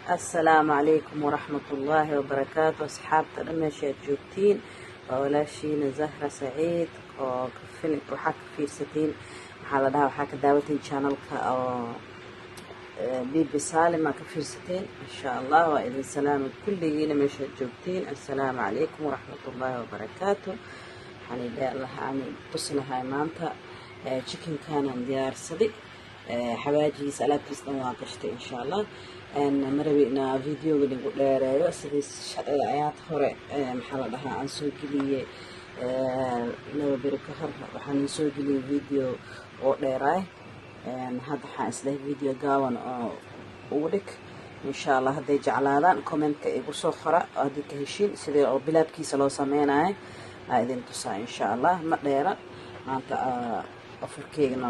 Assalaamu calaykum waraxmatullaahi wabarakaatu. Asxaabta dhan meesha aad joogtiin, waa walaashiina Zahra Saciid oo waxaa ka fiirsatiin, maxaa la dhahaa, waxaa ka daawatiin channelka oo Bibi Saalim aa ka fiirsateen, insha Allah. Waa idin salaamay kulligiina meeshaad joogtiin. Assalaamu calaykum waraxmatullaahi wabarakaatu. Waxaan idhi Allah aan tusi lahay maanta chickenkanaan diyaarsaday, xawaajigiisa, alaabtiis dhan waa gashtay, insha Allah. Marabi inaa videoga nigu dheereeyo. Sidii ayaad hore, maxaa la dhahaa, aan soo geliyey 2 beri ka hor, waxaan soo geliyey video oo dheeraay. Hadda waxaan islehay video gaaban oo ugu dhig, insha Allah. Hadday jeclaadaan, commentka igu soo qora haddii ka heshiin sidee oo bilaabkiisa loo sameynayo aa idin tusaa, insha Allah. Ma dheera maanta afurkeygana.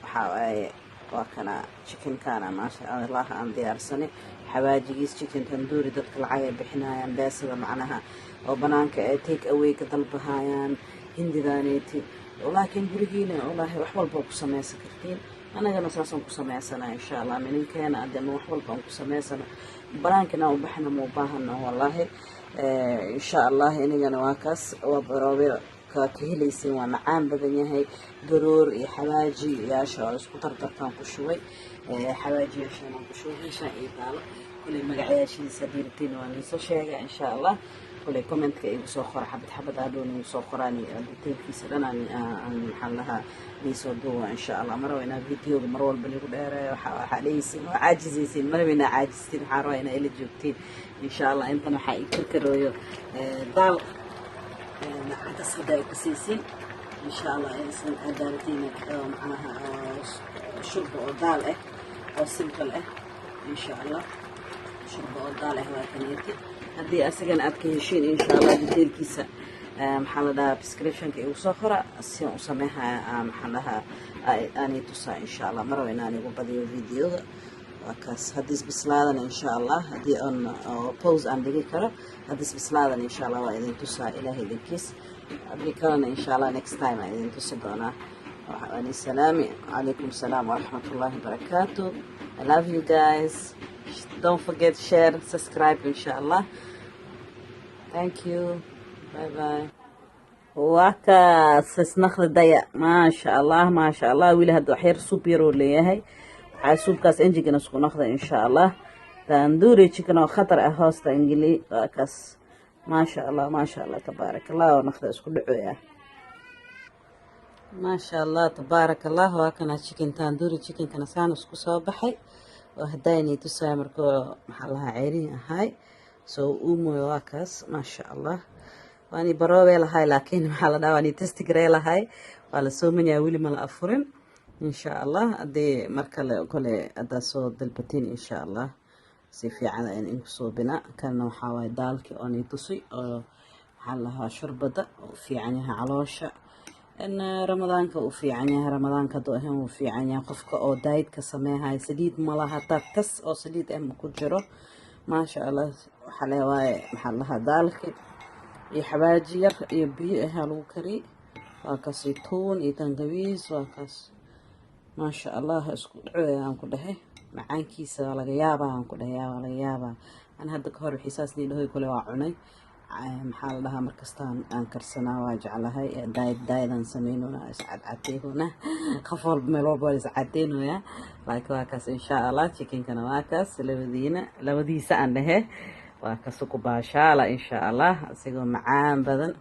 Waxaa waaye, waa kana chickenkana, maasha Allah, aan diyaarsanay xawaajigiis, chicken tandoori. Dadka lacag ay bixinayaan, beesada macnaha oo banaanka ay take away ka dalbahayaan hindidaneeti, laakiin gurigiina wallaahi wax walba ku sameysan kartiin. Anagana saasaan ku sameysana, insha Allah. Mininkeena adema wax walba aan ku sameysano, banaankana u baxna ma u baahano, wallaahi, insha Allah. Inagana waa kaas, waa baroobe ka helaysiin, waa macaan badan yahay. Garoor iyo xawaaji yaasha oo isku dardartaan ku shubay, xawaajiyaashaan ku shubay meeshaan iyo taalo. Kuley magacyaashiisa haddii rabtiin waa niisoo sheega, insha Allah. Kuley commentka igu soo qora, xabad xabad hadhow nigu soo qoraan, detailkiisa dhan aan maxaa lahaa niisoo duuba, insha Allah. Maraba inaa videoga mar walba nigu dheereeyo. Waxaa dhehaysiin waa caajisaysiin. Maraba inaa caajistiin, waxaa rabaa inaa ila joogtiin, insha Allah. Intan waxaa ii karkarooyo daal cadas, hadda ay kasaysiin, insha Allah, aysan adaalatiin macnaha shurba oo daal ah oo simple ah, insha Allah. Shurba oo daal ah waa kaniyati. Haddii asagana aad ka heshiin, insha Allah, detailkiisa, maxaa la dhahaa, descriptionka igu soo qora si aan u sameynhaya, maxaa la dhahaa, aanay tusaa, insha Allah. Maraba inaan igu badiyo videoga. Waa kaas. Haddii isbislaadana, insha Allah, haddii aan pause aan dhigi karo, haddii isbislaadana, insha Allah, waa idin tusaa, Ilaahay idinkiis. Haddii kalena, insha Allah, next time aan idin tusi doonaa. Waxaan salaami calaykum, salaam waraxmat ullahi wabarakaatu. I love you guys. Don't forget share, subscribe, insha Allah. Thank you, bye bye. Waa kaas isnaqdi daya, maasha Allah, maasha Allah. Weli hadda waxyar soup yaroo leeyahay. Waxaa soupkaas enjigana isku noqda, insha Allah. Tandoori chicken oo khatar ah hoosta ingili. Waa kaas, maasha Allah, maasha Allah, tabaarak Allah, oo naqda isku dhacoya, maasha Allah, tabaarak Allah. Waa kana chicken tandoori chickenkana saan isku soo baxay oo haddaynay tusaaya markoo, maxaa lahaa, ceerin ahay soo uumoyo. Waa kaas, maasha Allah. Waani baroobee lahay, laakiin maxaa la dhahaa, waani test garee lahay. Waa la soomanyaa, weli ma la afurin, insha Allah. Haddii mar kale kole haddaad soo dalbatiin, insha Allah, si fiican in inku suubina. Kanna waxaa waaye daalki oo nii tusi oo, maxaa la lahaa, shurbada u fiican yahay caloosha in Ramadaanka uu fiican yahay. Ramadaanka hadduu ahayn, wuu fiican yahay qofka oo dietka sameehayo. Saliid ma laha, taa tas oo saliid ah ma ku jiro, maasha Allah. Waxaa le waaye, maxaa la lahaa, daalki iyo xawaaji yar iyo biyo ahaa lagu kariyey. Waa kaas, iyo tuun iyo tangawiis. Waa kaas, maasha Allah, isku dhacoy aan ku dhahay. Macaankiisa waa laga yaabaa, aan ku dhahay, waa laga yaabaa. Ani hadda ka hor wixii saas nii dhahoy kule waa cunay. Maxaa la dhahaa, markastaan aan karsanaa, waa jeclahay. Diet dietan sameynona, iscadcadeynona, qof walba meel walba waa iscadeynaya, laakiin waa kaas, insha Allah. Chickenkana waa kaas, labadiina labadiisa aan dhehe, waa kasuku baashaala, insha Allah, isigoo macaan badan.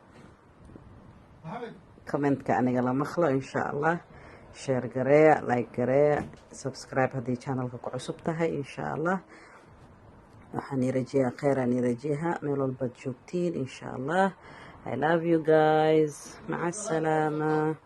Commentka aniga la maqlo, insha Allah. Share gareeya, like gareeya, subscribe haddii channelka ku cusub tahay, insha Allah. Waxaan ii rajeeyaa kheyraan ii rajeeha meel walbaad joogtiin, insha Allah. I love you guys. Maca asalaama.